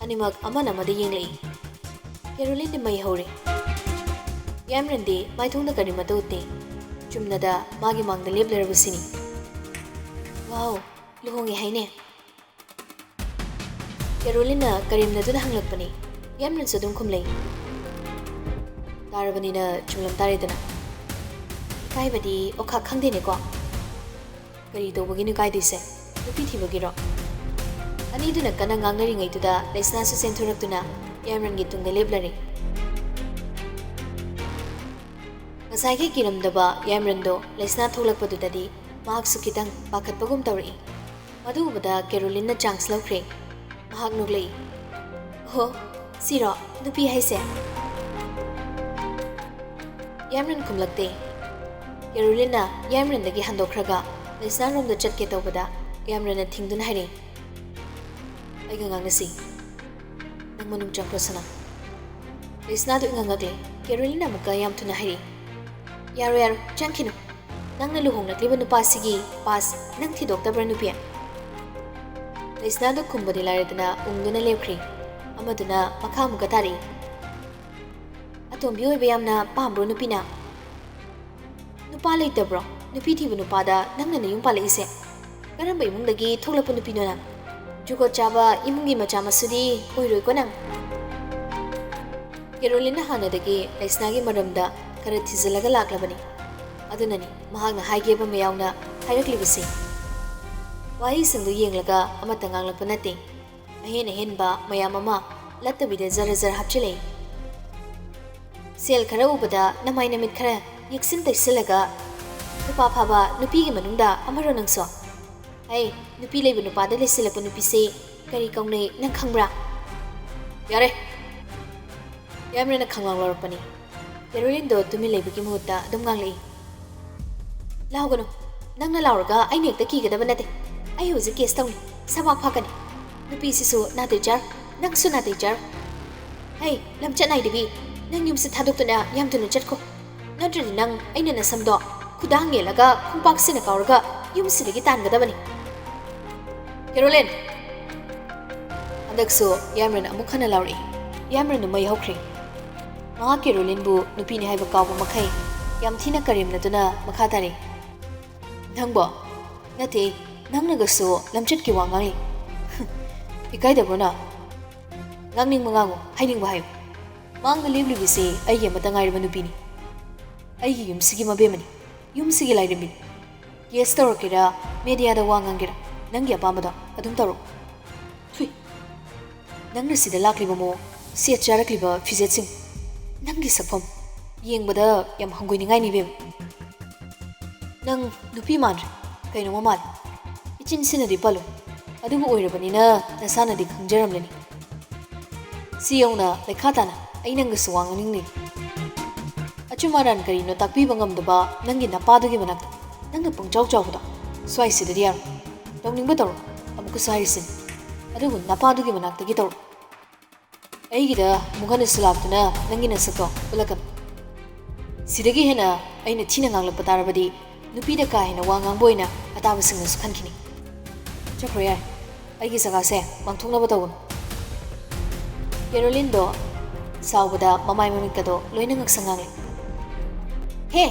ꯑꯅꯤꯃꯛ ꯑꯃꯅ ꯑꯃꯗ ꯌꯦꯡꯂꯛꯏ꯫ ꯀꯦꯔꯣꯂꯤꯟꯗꯤ ꯃꯩ ꯍꯧꯔꯦ꯫ ꯌꯥꯏꯃꯔꯟꯗꯤ ꯃꯥꯏꯊꯣꯡꯗ ꯀꯔꯤꯃꯠꯇ ꯎꯠꯇꯦ꯫ ꯆꯨꯝꯅꯗ ꯃꯥꯒꯤ ꯃꯥꯡꯗ ꯂꯦꯞꯂꯔꯕꯁꯤꯅꯤ꯫ "ꯋꯥꯎ, ꯂꯨꯍꯣꯡꯉꯦ ꯍꯥꯏꯅꯦ?" ꯀꯦꯔꯣꯂꯤꯟꯅ ꯀꯔꯦꯝꯅꯗꯨꯅ ꯍꯪꯂꯛꯄꯅꯤ꯫ ꯌꯥꯏꯃꯔꯟꯁꯨ ꯑꯗꯨꯝ ꯈꯨꯝꯂꯩ꯫ "ꯇꯥꯔꯕꯅꯤꯅ ꯆꯨꯝꯂꯝ ꯇꯥꯔꯦꯗꯅ꯫ ꯏꯀꯥꯏꯕꯗꯤ ꯑꯣꯈꯥꯛ ꯈꯪꯗꯦꯅꯦꯀꯣ꯫ ꯀꯔꯤ ꯇꯧꯕꯒꯤꯅꯣ ꯏꯀꯥꯏꯗꯣꯏꯁꯦ? ꯅꯨꯄꯤ ꯊꯤꯕꯒꯤꯔꯣ?" ꯑꯅꯤꯗꯨꯅ ꯀꯟꯅ ꯉꯥꯡꯅꯔꯤꯉꯩꯗꯨꯗ ꯂꯩꯁꯅꯥꯁꯨ ꯆꯦꯟꯊꯣꯔꯛꯇꯨꯅ ꯌꯥꯏꯃꯔꯟꯒꯤ ꯇꯨꯡꯗ ꯂꯦꯞꯂꯔꯦ꯫ ꯉꯁꯥꯏꯒꯤ ꯀꯤꯔꯝꯗꯕ ꯌꯥꯏꯃꯔꯟꯗꯣ ꯂꯩꯁꯅꯥ ꯊꯣꯛꯂꯛꯄꯗꯨꯗꯗꯤ ꯃꯍꯥꯛꯁꯨ ꯈꯤꯇꯪ ꯄꯥꯈꯠꯄꯒꯨꯝ ꯇꯧꯔꯛꯏ꯫ ꯃꯗꯨ ꯎꯕꯗ ꯀꯦꯔꯣꯂꯤꯟꯅ ꯆꯥꯟꯁ ꯂꯧꯈ꯭ꯔꯦ꯫ ꯃꯍꯥꯛ ꯅꯣꯛꯂꯛꯏ꯫ "ꯑꯣꯍꯣ, ꯁꯤꯔꯣ ꯅꯨꯄꯤ ꯍꯥꯏꯁꯦ?" ꯌꯥꯏꯃꯔꯟ ꯈꯨꯝꯂꯛꯇꯦ꯫ ꯀꯦꯔꯣꯂꯤꯟꯅ ꯌꯥꯏꯃꯔꯟꯗꯒꯤ ꯍꯟꯗꯣꯛꯈ꯭ꯔꯒ ꯂꯩꯁꯅꯥꯔꯣꯝꯗ ꯆꯠꯀꯦ ꯇꯧꯕꯗ ꯌꯥꯏꯃꯔꯟꯅ ꯊꯤꯡꯗꯨꯅ ꯍꯥꯏꯔꯛꯏ, "ꯑꯩꯒ ꯉꯥꯡꯅꯁꯤ꯫ ꯅꯪ ꯃꯅꯨꯡ ꯆꯪꯈ꯭ꯔꯣ ꯁꯅꯥ꯫" ꯂꯩꯁꯅꯥꯗꯨ ꯏꯉꯛꯉꯛꯂꯦ꯫ ꯀꯦꯔꯣꯂꯤꯟꯅ ꯑꯃꯨꯛꯀ ꯌꯥꯝ ꯊꯨꯅ ꯍꯥꯏꯔꯛꯏ, "ꯌꯥꯔꯣꯏ, ꯌꯥꯔꯣꯏ, ꯆꯪꯈꯤꯅꯨ꯫ ꯅꯪꯅ ꯂꯨꯍꯣꯡꯂꯛꯂꯤꯕ ꯅꯨꯄꯥꯁꯤꯒꯤ ꯄꯥꯁ ꯅꯪ ꯊꯤꯗꯣꯛꯇꯕ꯭ꯔꯥ, ꯅꯨꯄꯤ?" ꯂꯩꯁꯅꯥꯗꯨ ꯈꯨꯝꯕꯗꯤ ꯂꯥꯏꯔꯗꯅ ꯎꯪꯗꯨꯅ ꯂꯦꯞꯈ꯭ꯔꯦ꯫ ꯑꯃꯗꯨꯅ ꯃꯈꯥ ꯑꯃꯨꯛꯀ ꯇꯥꯔꯛꯏ, "ꯑꯇꯣꯝꯕꯤ ꯑꯣꯏꯕ ꯌꯥꯝꯅ ꯄꯥꯝꯕ꯭ꯔꯣ ꯅꯨꯄꯤꯅ? ꯅꯨꯄꯥ ꯂꯩꯇꯕ꯭ꯔꯣ? ꯅꯨꯄꯤ ꯊꯤꯕ ꯅꯨꯄꯥꯗ ꯅꯪꯅ ꯅꯌꯨꯝ ꯄꯥꯜꯂꯛꯏꯁꯦ? ꯀꯔꯝꯕ ꯏꯃꯨꯡꯗꯒꯤ ꯊꯣꯛꯂꯛꯄ ꯅꯨꯄꯤꯅꯣ ꯅꯪ? ꯖꯨꯒꯣꯠ ꯆꯥꯕ ꯏꯃꯨꯡꯒꯤ ꯃꯆꯥ ꯃꯁꯨꯗꯤ ꯑꯣꯏꯔꯣꯏꯀꯣ ꯅꯪ꯫" ꯀꯦꯔꯣꯂꯤꯟꯅ ꯍꯥꯟꯅꯗꯒꯤ ꯂꯩꯁꯅꯥꯒꯤ ꯃꯔꯝꯗ ꯈꯔ ꯊꯤꯖꯤꯜꯂꯒ ꯂꯥꯛꯂꯕꯅꯤ꯫ ꯑꯗꯨꯅꯅꯤ ꯃꯍꯥꯛꯅ ꯍꯥꯏꯒꯦꯕ ꯃꯌꯥꯎꯅ ꯍꯥꯏꯔꯛꯂꯤꯕꯁꯤ꯫ ꯋꯥꯍꯩꯁꯤꯡꯗꯨ ꯌꯦꯡꯂꯒ ꯑꯃꯠꯇ ꯉꯥꯡꯂꯛꯄ ꯅꯠꯇꯦ꯫ ꯑꯍꯦꯟ ꯑꯍꯦꯟꯕ ꯃꯌꯥꯝ ꯑꯃ ꯂꯠꯇꯕꯤꯗ ꯖꯔ ꯖꯔ ꯍꯥꯞꯆꯤꯜꯂꯛꯏ꯫ "ꯁꯦꯜ ꯈꯔ ꯎꯕꯗ ꯅꯃꯥꯏ ꯅꯃꯤꯠ ꯈꯔ ꯌꯦꯛꯁꯤꯟ ꯇꯩꯁꯤꯜꯂꯒ ꯅꯨꯄꯥ ꯐꯥꯕ ꯅꯨꯄꯤꯒꯤ ꯃꯅꯨꯡꯗ ꯑꯃꯔꯣ ꯅꯪꯁꯨ? ꯍꯩ, ꯅꯨꯄꯤ ꯂꯩꯕ ꯅꯨꯄꯥꯗ ꯂꯩꯁꯤꯜꯂꯛꯄ ꯅꯨꯄꯤꯁꯤ ꯀꯔꯤ ꯀꯧꯅꯩ ꯅꯪ ꯈꯪꯕ꯭ꯔꯥ?" "ꯌꯥꯔꯦ!" ꯌꯥꯏꯃꯔꯟꯅ ꯈꯪꯂꯥꯎ ꯂꯥꯎꯔꯛꯄꯅꯤ꯫ ꯀꯦꯔꯣꯂꯤꯟꯗꯣ ꯇꯨꯃꯤꯟ ꯂꯩꯕꯒꯤ ꯃꯍꯨꯠꯇ ꯑꯗꯨꯝ ꯉꯥꯡꯂꯛꯏ꯫ "ꯂꯥꯎꯒꯅꯨ꯫ ꯅꯪꯅ ꯂꯥꯎꯔꯒ ꯑꯩꯅ ꯍꯦꯛꯇ ꯀꯤꯒꯗꯕ ꯅꯠꯇꯦ꯫ ꯑꯩ ꯍꯧꯖꯤꯛ ꯀꯦꯁ ꯇꯧꯅꯤ꯫ ꯁꯕꯥꯛ ꯐꯥꯛꯀꯅꯤ꯫ ꯅꯨꯄꯤꯁꯤꯁꯨ ꯅꯥꯇꯩ ꯆꯥꯔꯣꯏ꯫ ꯅꯪꯁꯨ ꯅꯥꯇꯩ ꯆꯥꯔꯣꯏ꯫ ꯍꯩ, ꯂꯝꯆꯠ ꯅꯥꯏꯗꯕꯤ, ꯅꯪ ꯌꯨꯝꯁꯤ ꯊꯥꯗꯣꯛꯇꯨꯅ ꯌꯥꯝ ꯊꯨꯅ ꯆꯠꯈꯣ꯫ ꯅꯠꯇ꯭ꯔꯗꯤ ꯅꯪ ꯑꯩꯅ ꯅꯁꯝꯗꯣ ꯈꯨꯗꯥꯡ ꯌꯦꯜꯂꯒ ꯈꯣꯡꯄꯥꯛꯁꯤꯅ ꯀꯥꯎꯔꯒ ꯌꯨꯝꯁꯤꯗꯒꯤ ꯇꯥꯟꯒꯗꯕꯅꯤ꯫" "ꯀꯦꯔꯣꯂꯤꯟ!" ꯍꯟꯗꯛꯁꯨ ꯌꯥꯏꯃꯔꯟ ꯑꯃꯨꯛ ꯍꯟꯅ ꯂꯥꯎꯔꯛꯏ꯫ ꯌꯥꯝꯔꯟꯗꯨ ꯃꯩ ꯍꯧꯈ꯭ꯔꯦ꯫ ꯃꯍꯥꯛ ꯀꯦꯔꯣꯂꯤꯟꯕꯨ ꯅꯨꯄꯤꯅꯤ ꯍꯥꯏꯕ ꯀꯥꯎꯕ ꯃꯈꯩ ꯌꯥꯝ ꯊꯤꯅ ꯀꯔꯦꯝꯅꯗꯨꯅ ꯃꯈꯥ ꯇꯥꯔꯛꯏ꯫ "ꯅꯪꯕꯣ? ꯅꯠꯇꯦ, ꯅꯪꯅꯒꯁꯨ ꯂꯝꯆꯠꯀꯤ ꯋꯥ ꯉꯥꯡꯂꯤ꯫ ꯏꯀꯥꯏꯗꯕ꯭ꯔꯣ ꯅꯪ? ꯉꯥꯡꯅꯤꯡꯕ ꯉꯥꯡꯉꯨ, ꯍꯥꯏꯅꯤꯡꯕ ꯍꯥꯏꯌꯨ꯫ ꯃꯥꯡꯗ ꯂꯦꯞꯂꯤꯕꯁꯤ ꯑꯩꯒꯤ ꯑꯃꯠꯇ ꯉꯥꯏꯔꯕ ꯅꯨꯄꯤꯅꯤ꯫ ꯑꯩꯒꯤ ꯌꯨꯝꯁꯤꯒꯤ ꯃꯕꯦꯝꯃꯅꯤ, ꯌꯨꯝꯁꯤꯒꯤ ꯂꯥꯏꯔꯦꯝꯕꯤꯅꯤ꯫ ꯀꯦꯁ ꯇꯧꯔꯛꯀꯦꯔꯥ, ꯃꯦꯗꯤꯌꯥꯗ ꯋꯥ ꯉꯥꯡꯒꯦꯔꯥ, ꯅꯪꯒꯤ ꯑꯄꯥꯝꯕꯗꯣ ꯑꯗꯨꯝ ꯇꯧꯔꯛꯎ꯫ ꯊꯨꯏ, ꯅꯪꯅ ꯁꯤꯗ ꯂꯥꯛꯂꯤꯕ ꯃꯑꯣꯡ, ꯁꯦꯠ ꯆꯥꯔꯛꯂꯤꯕ ꯐꯤꯖꯦꯠꯁꯤꯡ, ꯅꯪꯒꯤ ꯁꯛꯐꯝ ꯌꯦꯡꯕꯗ ꯌꯥꯝ ꯍꯪꯒꯣꯏꯅꯤꯡꯉꯥꯏꯅꯤ ꯏꯕꯦꯝꯃ꯫ ꯅꯪ ꯅꯨꯄꯤ ꯃꯥꯟꯗ꯭ꯔꯦ, ꯀꯩꯅꯣꯝꯃ ꯃꯥꯜꯂꯦ꯫ ꯏꯆꯤꯟ ꯁꯤꯟꯅꯗꯤ ꯄꯜꯂꯣꯏ, ꯑꯗꯨꯕꯨ ꯑꯣꯏꯔꯕꯅꯤꯅ ꯅꯁꯥꯅꯗꯤ ꯈꯪꯖꯔꯝꯂꯅꯤ꯫ ꯁꯤ ꯌꯧꯅ ꯂꯩꯈꯥ ꯇꯥꯅ ꯑꯩ ꯅꯪꯒꯁꯨ ꯋꯥ ꯉꯥꯡꯅꯤꯡꯂꯤ꯫ ꯑꯆꯨꯝ ꯑꯔꯥꯟ ꯀꯔꯤꯅꯣ ꯇꯥꯛꯄꯤꯕ ꯉꯝꯗꯕ ꯅꯪꯒꯤ ꯅꯄꯥꯗꯨꯒꯤ ꯃꯅꯥꯛꯇ ꯅꯪꯅ ꯄꯪꯆꯥꯎ ꯆꯥꯎꯕꯗꯣ ꯁ꯭ꯋꯥꯏꯁꯤꯗꯗꯤ ꯌꯥꯔꯣꯏ꯫ ꯇꯧꯅꯤꯡꯕ ꯇꯧꯔꯣ, ꯑꯃꯨꯛꯀꯁꯨ ꯍꯥꯏꯔꯤꯁꯤꯅꯤ꯫ ꯑꯗꯨꯕꯨ ꯅꯄꯥꯗꯨꯒꯤ ꯃꯅꯥꯛꯇꯒꯤ ꯇꯧꯔꯣ꯫ ꯑꯩꯒꯤꯗ ꯑꯃꯨꯛ ꯍꯟꯅꯁꯨ ꯂꯥꯛꯇꯨꯅ ꯅꯪꯒꯤ ꯅꯁꯛꯇꯣ ꯎꯠꯂꯛꯀꯅꯨ꯫ ꯁꯤꯗꯒꯤ ꯍꯦꯟꯅ ꯑꯩꯅ ꯊꯤꯅ ꯉꯥꯡꯂꯛꯄ ꯇꯥꯔꯕꯗꯤ ꯅꯨꯄꯤꯗ ꯀꯥ ꯍꯦꯟꯅ ꯋꯥ ꯉꯥꯡꯕ ꯑꯣꯏꯅ ꯑꯇꯥꯕꯁꯤꯡꯅꯁꯨ ꯈꯟꯈꯤꯅꯤ꯫ ꯆꯠꯈ꯭ꯔꯣ ꯌꯥꯔꯦ, ꯑꯩꯒꯤ ꯖꯒꯥꯁꯦ ꯃꯥꯡꯊꯣꯛꯅꯕ ꯇꯧꯒꯅꯨ꯫ ꯀꯦꯔꯣꯂꯤꯟꯗꯣ ꯁꯥꯎꯕꯗ ꯃꯃꯥꯏ ꯃꯃꯤꯠꯀꯗꯣ ꯂꯣꯏꯅ ꯉꯛꯁꯪ ꯉꯥꯡꯂꯦ꯫ "ꯍꯦ,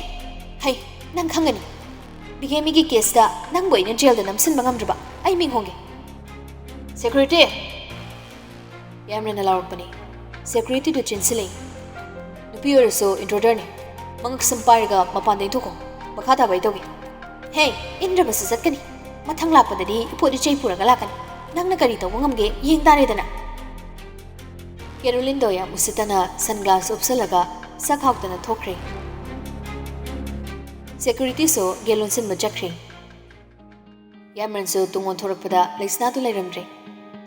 ꯍꯩ, ꯅꯪ ꯈꯪꯒꯅꯤ꯫ ꯕꯤꯒꯦꯃꯤꯒꯤ ꯀꯦꯁꯇ ꯅꯪꯕꯨ ꯑꯩꯅ ꯖꯦꯜꯗ ꯅꯝꯁꯤꯟꯕ ꯉꯝꯗ꯭ꯔꯕ ꯑꯩ ꯃꯤꯡ ꯍꯣꯡꯒꯦ꯫ ꯁꯦꯀ꯭ꯌꯨꯔꯤꯇꯤ!" ꯌꯥꯝꯔꯟꯅ ꯂꯥꯎꯔꯛꯄꯅꯤ꯫ ꯁꯦꯀ꯭ꯌꯨꯔꯤꯇꯤꯗꯨ ꯆꯦꯟꯁꯤꯜꯂꯛꯏ꯫ "ꯅꯨꯄꯤ ꯑꯣꯏꯔꯁꯨ ꯏꯟꯇ꯭ꯔꯨꯗꯔꯅꯤ꯫ ꯃꯉꯛ ꯁꯝ ꯄꯥꯏꯔꯒ ꯃꯄꯥꯟꯗ ꯏꯟꯊꯣꯛꯈꯣ꯫ ꯃꯈꯥ ꯇꯥꯕ ꯑꯩ ꯇꯧꯒꯦ꯫ ꯍꯦ, ꯏꯟꯗ꯭ꯔꯕꯁꯨ ꯆꯠꯀꯅꯤ꯫ ꯃꯊꯪ ꯂꯥꯛꯄꯗꯗꯤ ꯏꯄꯣꯠ ꯏꯆꯩ ꯄꯨꯔꯒ ꯂꯥꯛꯀꯅꯤ꯫ ꯅꯪꯅ ꯀꯔꯤ ꯇꯧꯕ ꯉꯝꯒꯦ ꯌꯦꯡ ꯇꯥꯔꯦꯗꯅ꯫" ꯀꯦꯔꯣꯂꯤꯟꯗꯣ ꯌꯥꯝ ꯎꯁꯤꯠꯇꯅ ꯁꯟꯒ꯭ꯂꯥꯁ ꯎꯞꯁꯜꯂꯒ ꯁꯛ ꯍꯥꯎꯇꯅ ꯊꯣꯛꯈ꯭ꯔꯦ꯫ ꯁꯦꯀ꯭ꯌꯨꯔꯤꯇꯤꯁꯨ ꯒꯦꯠ ꯂꯣꯟꯁꯤꯟꯕ ꯆꯠꯈ꯭ꯔꯦ꯫ ꯌꯥꯏꯃꯔꯟꯁꯨ ꯇꯨꯡ ꯑꯣꯟꯊꯣꯔꯛꯄꯗ ꯂꯩꯁꯅꯥꯗꯨ ꯂꯩꯔꯝꯗ꯭ꯔꯦ꯫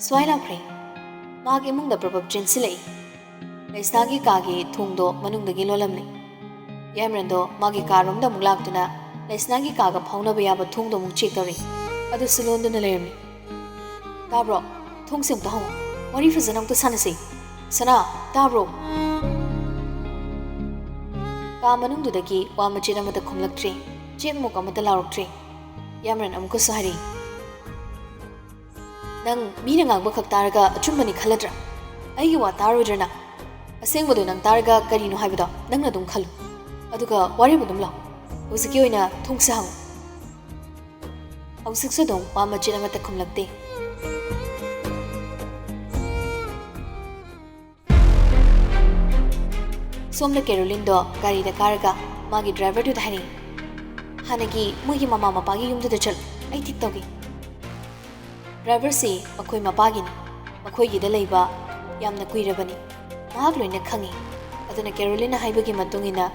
ꯁ꯭ꯋꯥꯏ ꯂꯥꯎꯈ꯭ꯔꯦ꯫ ꯃꯍꯥꯛ ꯏꯃꯨꯡꯗ ꯄ꯭ꯔꯄꯞ ꯆꯦꯟꯁꯤꯜꯂꯛꯏ꯫ ꯂꯩꯁꯅꯥꯒꯤ ꯀꯥꯒꯤ ꯊꯣꯡꯗꯣ ꯃꯅꯨꯡꯗꯒꯤ ꯂꯣꯜꯂꯝꯂꯦ꯫ ꯌꯥꯏꯃꯔꯟꯗꯣ ꯃꯥꯒꯤ ꯀꯥꯔꯣꯝꯗ ꯑꯃꯨꯛ ꯂꯥꯛꯇꯨꯅ ꯂꯩꯁꯅꯥꯒꯤ ꯀꯥꯒ ꯐꯥꯎꯅꯕ ꯌꯥꯕ ꯊꯣꯡꯗꯣ ꯑꯃꯨꯛ ꯆꯦꯛ ꯇꯧꯔꯤ꯫ ꯑꯗꯨꯁꯨ ꯂꯣꯟꯗꯨꯅ ꯂꯩꯔꯝꯃꯤ꯫ "ꯇꯥꯕ꯭ꯔꯣ? ꯊꯣꯡꯁꯦ ꯑꯃꯨꯛꯇ ꯍꯥꯡꯉꯣ꯫ ꯋꯥꯔꯤ ꯐꯖꯅ ꯑꯃꯨꯛꯇ ꯁꯥꯟꯅꯁꯤ꯫ ꯁꯅꯥ, ꯇꯥꯕ꯭ꯔꯣ?" ꯀꯥ ꯃꯅꯨꯡꯗꯨꯗꯒꯤ ꯋꯥ ꯃꯆꯦꯠ ꯑꯃꯠꯇ ꯈꯨꯝꯂꯛꯇ꯭ꯔꯦ꯫ ꯆꯦꯛꯃꯨꯛ ꯑꯃꯠꯇ ꯂꯥꯎꯔꯛꯇ꯭ꯔꯦ꯫ ꯌꯥꯝꯔꯟ ꯑꯃꯨꯛꯀꯁꯨ ꯍꯥꯏꯔꯛꯏ, "ꯅꯪ ꯃꯤꯅ ꯉꯥꯡꯕ ꯈꯛ ꯇꯥꯔꯒ ꯑꯆꯨꯝꯕꯅꯤ ꯈꯜꯂꯗ꯭ꯔꯥ? ꯑꯩꯒꯤ ꯋꯥ ꯇꯥꯔꯣꯏꯗ꯭ꯔꯅ? ꯑꯁꯦꯡꯕꯗꯣ ꯅꯪ ꯇꯥꯔꯒ ꯀꯔꯤꯅꯣ ꯍꯥꯏꯕꯗꯣ ꯅꯪꯅ ꯑꯗꯨꯝ ꯈꯜꯂꯨ, ꯑꯗꯨꯒ ꯋꯥꯔꯦꯞ ꯑꯗꯨꯝ ꯂꯧ꯫ ꯍꯧꯖꯤꯛꯀꯤ ꯑꯣꯏꯅ ꯊꯣꯡꯁꯦ ꯍꯥꯡꯉꯨ꯫ ꯍꯧꯖꯤꯛꯁꯨ ꯑꯗꯨꯝ ꯋꯥ ꯃꯆꯦꯠ ꯑꯃꯠꯇ ꯈꯨꯝꯂꯛꯇꯦ꯫ ꯁꯣꯝꯗ ꯀꯦꯔꯣꯂꯤꯟꯗꯣ ꯒꯥꯔꯤꯗ ꯀꯥꯔꯒ ꯃꯥꯒꯤ ꯗ꯭ꯔꯥꯏꯚꯔꯗꯨꯗ ꯍꯥꯏꯔꯛꯏ, "ꯍꯥꯟꯅꯒꯤ ꯃꯣꯏꯒꯤ ꯃꯃꯥ ꯃꯄꯥꯒꯤ ꯌꯨꯝꯗꯨꯗ ꯆꯠꯂꯨ, ꯑꯩ ꯊꯤꯛ ꯇꯧꯒꯦ꯫" ꯗ꯭ꯔꯥꯏꯚꯔꯁꯤ ꯃꯈꯣꯏ ꯃꯄꯥꯒꯤꯅꯤ, ꯃꯈꯣꯏꯒꯤꯗ ꯂꯩꯕ ꯌꯥꯝꯅ ꯀꯨꯏꯔꯕꯅꯤ, ꯃꯍꯥꯛ ꯂꯣꯏꯅ ꯈꯪꯏ꯫ ꯑꯗꯨꯅ ꯀꯦꯔꯣꯂꯤꯟꯅ ꯍꯥꯏꯕꯒꯤ ꯃꯇꯨꯡ ꯏꯟꯅ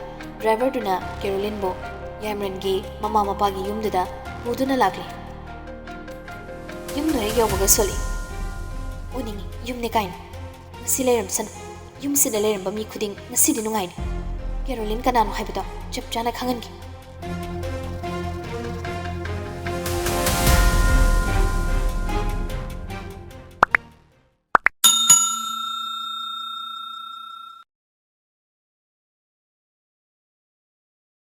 ꯗ꯭ꯔꯥꯏꯚꯔꯗꯨꯅ ꯀꯦꯔꯣꯂꯤꯟꯕꯨ ꯌꯥꯏꯃꯔꯟꯒꯤ ꯃꯃꯥ ꯃꯄꯥꯒꯤ ꯌꯨꯝꯗꯨꯗ ꯄꯨꯗꯨꯅ ꯂꯥꯛꯂꯤ꯫ ꯌꯨꯝꯗꯣ ꯍꯦꯛ ꯌꯧꯕꯒ ꯁꯣꯜꯂꯤ꯫ "ꯑꯣꯅꯤꯡꯉꯤ, ꯌꯨꯝꯅꯦ ꯀꯥꯏꯅ꯫ ꯉꯁꯤ ꯂꯩꯔꯝꯁꯅꯨ꯫ ꯌꯨꯝꯁꯤꯗ ꯂꯩꯔꯝꯕ ꯃꯤ ꯈꯨꯗꯤꯡ ꯉꯁꯤꯗꯤ ꯅꯨꯡꯉꯥꯏꯅꯤ꯫ ꯀꯦꯔꯣꯂꯤꯟ ꯀꯅꯥꯅꯣ ꯍꯥꯏꯕꯗꯣ ꯆꯞ ꯆꯥꯅ ꯈꯪꯍꯟꯒꯦ꯫"